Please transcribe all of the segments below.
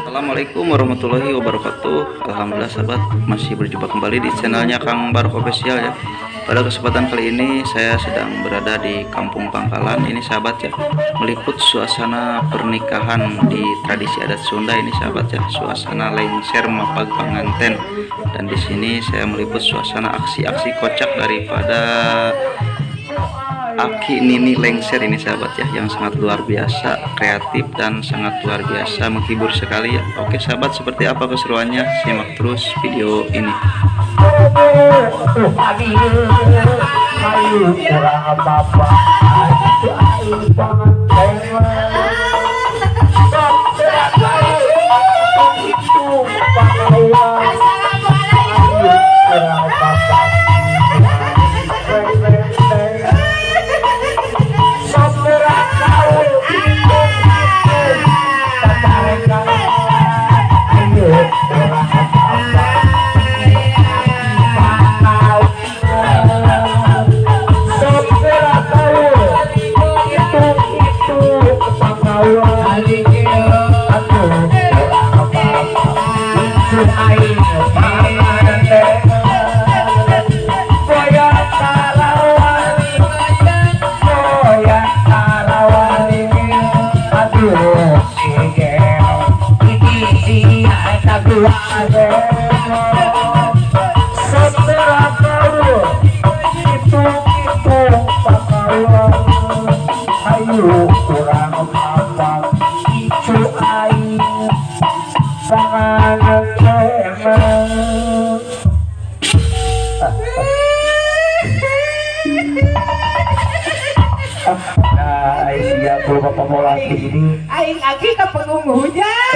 Assalamualaikum warahmatullahi wabarakatuh. Alhamdulillah sahabat, masih berjumpa kembali di channelnya Kang Barok Official ya. Pada kesempatan kali ini saya sedang berada di Kampung Pangkalan ini sahabat ya, meliput suasana pernikahan di tradisi adat Sunda ini sahabat ya, suasana lengser mapag panganten. Dan di sini saya meliput suasana aksi-aksi kocak daripada Aki Nini Lengser ini sahabat ya, yang sangat luar biasa kreatif dan sangat luar biasa menghibur sekali ya. Oke sahabat, seperti apa keseruannya, simak terus video ini. Aing aki ka penggung hujan.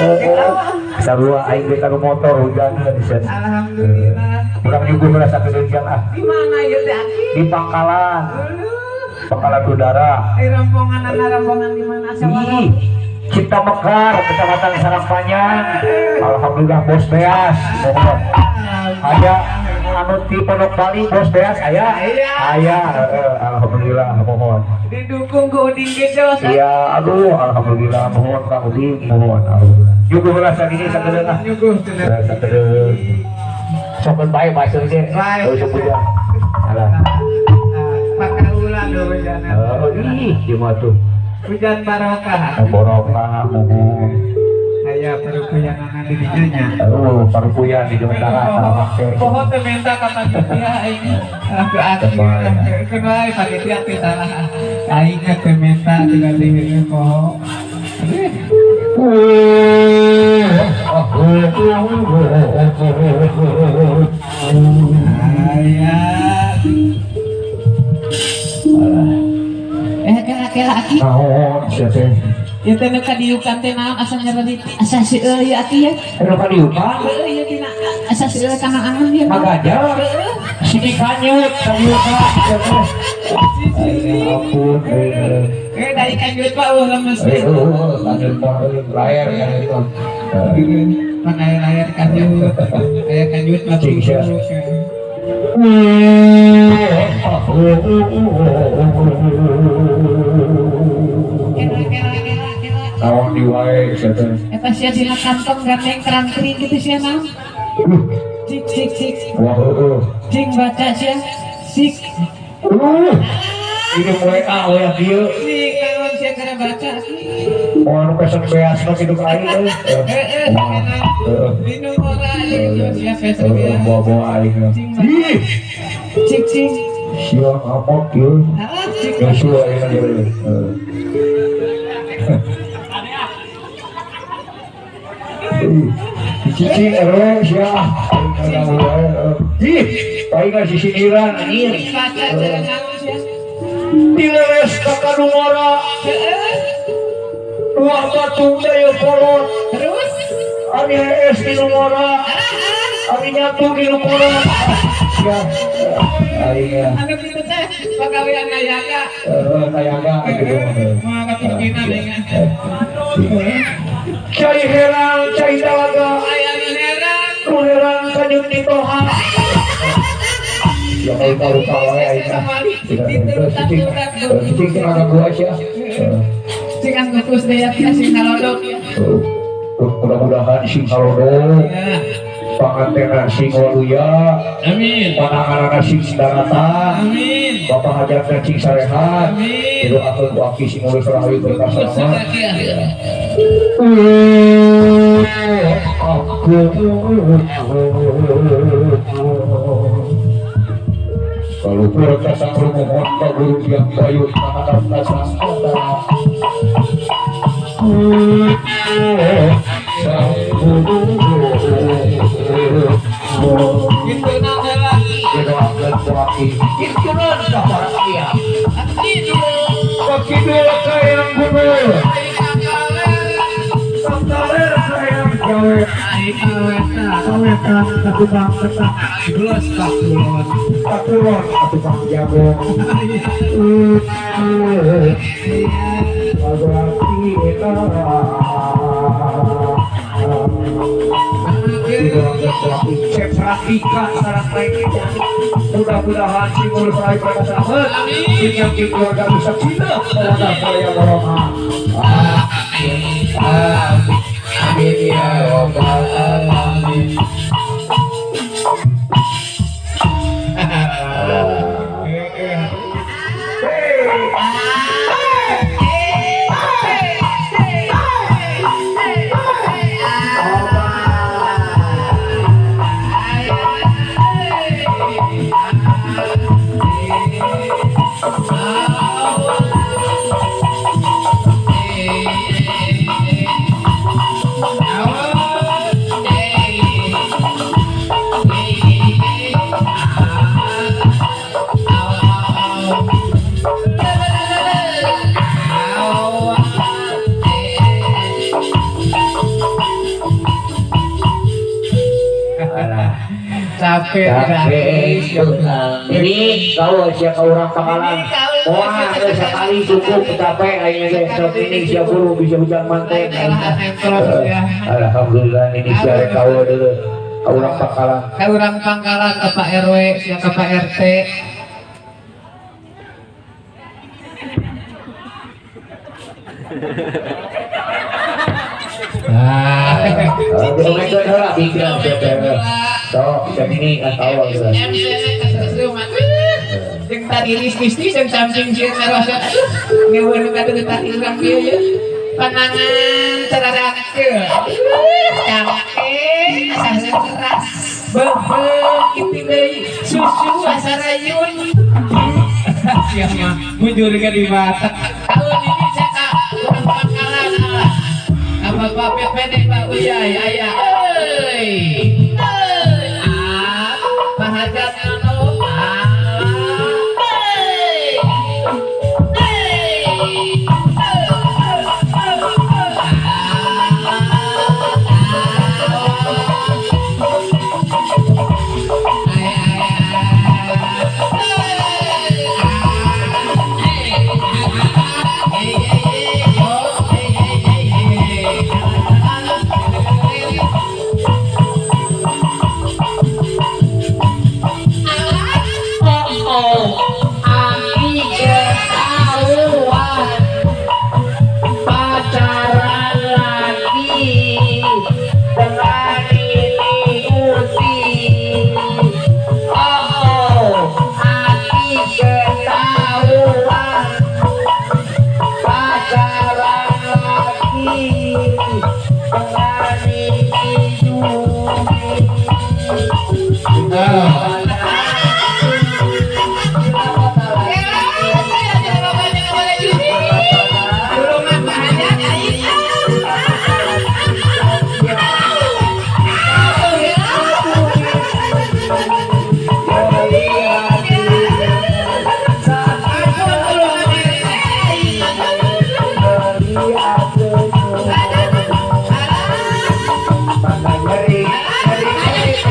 Sarua aing ge ka motor hujan bisa. Alhamdulillah. Urang juga merasa kehujan ah. Di mana ieu teh aki? Di Pangkalan. Pangkalan Udara. Ai rombongan di mana asa? Cinta Mekar, Kecamatan Sarangpanjang. Alhamdulillah bos beas. Mohon. Aya anu ti Pondok Bali bos beas aya? Aya. Alhamdulillah mohon. Didukung ku Udin gitu. Iya, aduh alhamdulillah mohon Kang Udin, mohon alhamdulillah. Nyuguh heula sagini sakedeung ah. Nyuguh cenah. Sakedeung. Sokeun bae bae ge. Heuh hujan. Alah. Pakaula hujan. Oh, ih, ieu mah tuh. Hujan barokah. Barokah mohon. Aya parukuyanana di dinya nya. Oh, parukuyan di Jawa tah make. Poho teh menta ka panitia aing. Aku aki. Keun wae panitia teh salah. Aing teh menta tinggal di poho. Aya. Kela-kela aki. Naon sia teh? Ieu teh nu kadiukan teh naon asa nyereri asa seueur ieu aki ya. Nu kadiukan? Heueuh ieu tina asa seueur kana angan ieu. Magaja. Sini kanyut kadiukan sia teh. Ampun. Eh dari kanyut pak eueuh lemes. Heueuh kanyut mah layar kanyut mah. Pan aya layar kanyut. Aya kanyut mah. Cing sia. Naon di wae sia teh. Eta sia dina kantong gandeng terang-tering gitu sia naon. Cik cik cik. Wah heueuh. Cing baca sia. Sik. Ini WA we kieu. Cing naon sia kana baca aki. Moal nu pesen beasna kitu ka aing euy. Heeh, Heeh. Minum ora aing sia pesen beas. Bawa-bawa aing. Ih. Cik cik. Sia ngamok ieu. Alah cik. Joshua ayeuna ieu. Cicing RW sia. Ih, paling sisiniran anjir. Baca cara naon sia. Dileres ka kadungora. Heeh. Buah batu daya kolot. Terus Ari hees di numora. Ari nyatu di numora. Sia. Aing ya. Anu kitu teh pagawean nayaga. Heeh, nayaga gitu. Moal kapimpinan aing. Cai herang, cai dalaga. Aya nu herang. Lupa-lupa wae aing mah. Cicing teh ngaganggu sia. Cing anggutus deui ya sing halodok ya. Mudah-mudahan sing halodok. Pangantena sing waluya. Amin. Pananganana sing daratan. Amin. Bapak hajatna cing sarehat. Amin. Didoakeun ku aki sing mulus rahayu berkah selamat. Kalau berkasang rumohon ka guru yang bayu kaharap kasang sang guru didoakeun ku aki kitu naon ka para kiai kidul kayang gunung sangkaler kayang gawe kawetan ka tukang ketak gelos kakulon kakulon ka tukang jago mudah-mudahan sing mulus rahayu berkah selamat sing yang keluarga bisa cinta mawaddah saya warahmah. Amin ya robbal alamin. Capek. Ini kau siapa orang Pangkalan. Wah, sekali cukup capek aing teh. Sok ini siap buru bisa hujan manten. Alhamdulillah ini siapa kau dulu. Orang Pangkalan. Orang Pangkalan ke Pak RW, siapa ke Pak RT. Ah, sok ini atau jeung tadi ristis jeung samsing sieun narosot aduh ngeuweun nu katuh tadi urang kieu ye panangan cararangkeul cangke asa keras beubeung kitu deui susu asa rayun sia mah mujur ka di mata tahun ini saya urang Pangkalan alah apa Bapak PPD Pak Uyai aya euy Hajat anu Nyeri, nyeri, nyeri.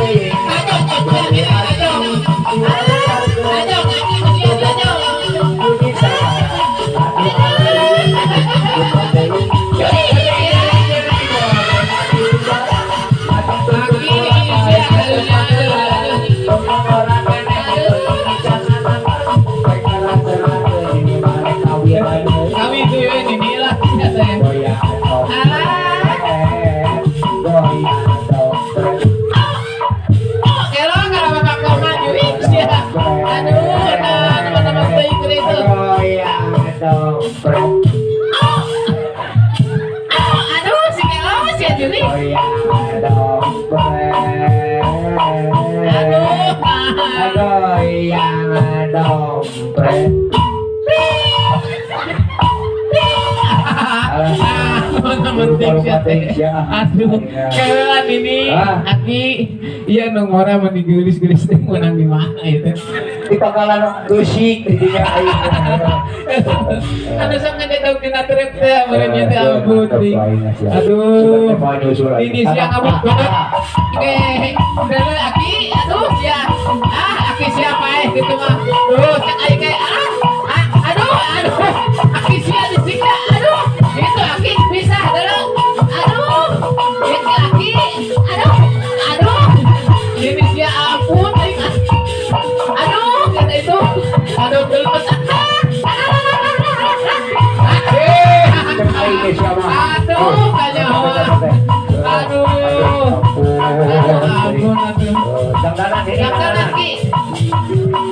Jepret. Aduh, kelan ini aki iya nu ngora mun digeulis-geulis teh meunang di mana ieu teh? Di pangkalan geusik di dinya aing. Anu sok ngededog dina truk teh meureun ieu teh ampun. Aduh. Ini siang abut banget. Oke, dulu aki, aduh sia. Ah, aki siapa gitu mah. Tuh, cek aing ge ah. Aduh, aduh. Aki sia disiksa. Aduh, itu aki pisah dulu. Aduh, itu aki. Aduh, aduh. Ini sia ampun aing. Aduh, kata itu. Aduh, gelut. Aduh, kayaknya. Aduh. Ampun, aduh. Dangdanan Ki.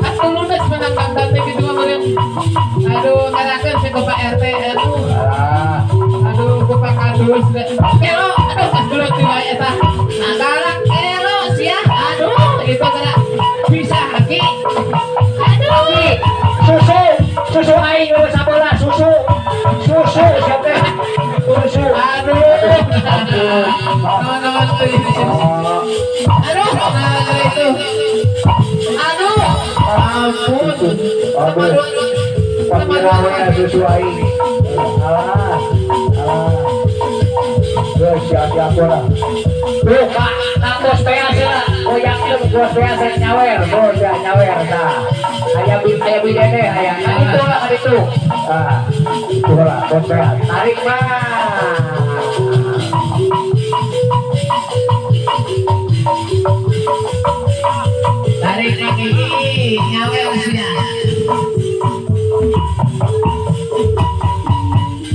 Atuh ludes menang dangdan teh kitu mah meureun. Aduh, karakeun si Bapak RT aduh. Aduh, ku Pak Kadus. Kelo, aduh geus gelut ti wae eta. Nah, galak kelo sia. Aduh, itu gerak bisa Ki. Aduh. Susu, susu aing eueuh sabeula susu. Susu sia teh. Susu. Aduh. Naon-naon euy. Aduh, nah itu. Aduh, ampun. Aduh. Pamirawe susu aing. Alah. Alah. Geus sia-sia lah. Tuh, Kak, Kak bos beas ya. Goyangkeun bos beas nyawer, bos ya nyawer tah. Aya bi aya bidene aya. Kan itu lah kan itu. Tah, itu lah bos beas. Tarik mah. Tarik lagi, nyawer sia.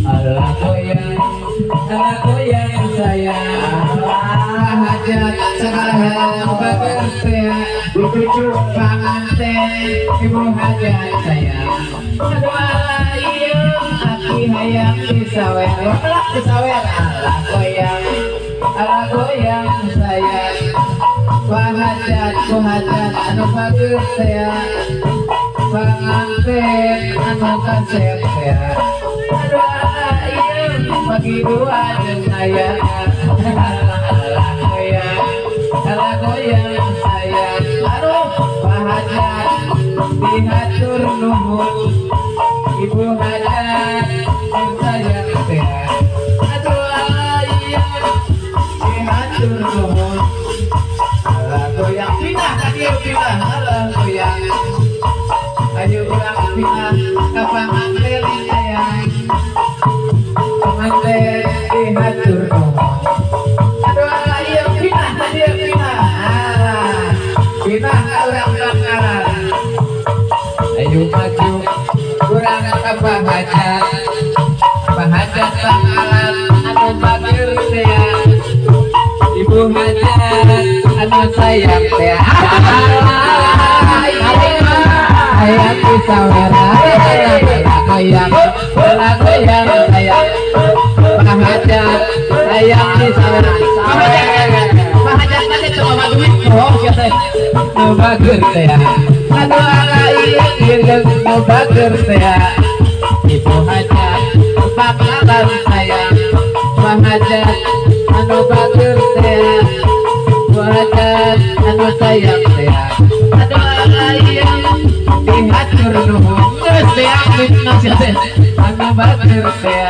Alah goyang sayang. Hajat sekarang bager Dituju panganten ibu hajat sayang. Aduh alayung aki hayang disawer, alah disawer. Alah goyang sayang. Pahajat kuhajat anu bager panganten anu kasep Aduh alayung bagi dua jeung ayah. Alah goyang sayang. Aduh pahajat dihatur nuhun ibu hajat sayang teh. Aduh alayung dihatur nuhun. Alah goyang pindah ka dieu pindah. Alah goyang ayo urang pindah ka panganten sayang. Panganten dihatur nuhun. Aduh alayung pindah ka dieu pindah. Alah pindah ka urang Bangkalan. Ayo maju urang ka pahajat. Pahajat Bangkalan anu bageur teh. Ibu hajat anu sayang teh. Hayang disawer, goyang, goyang sayang. Pahajat hayang disawer. Pahajat teh cuma duit bohong sia teh. Nu bageur teh. Aduh alayung nu bageur teh. Ibu hajat Bangkalan sayang. Pahajat anu bageur teh. Ibu hajat anu sayang teh. Aduh alayung dihatur nuhun. Geus beak duitna sia teh. Anu bageur teh.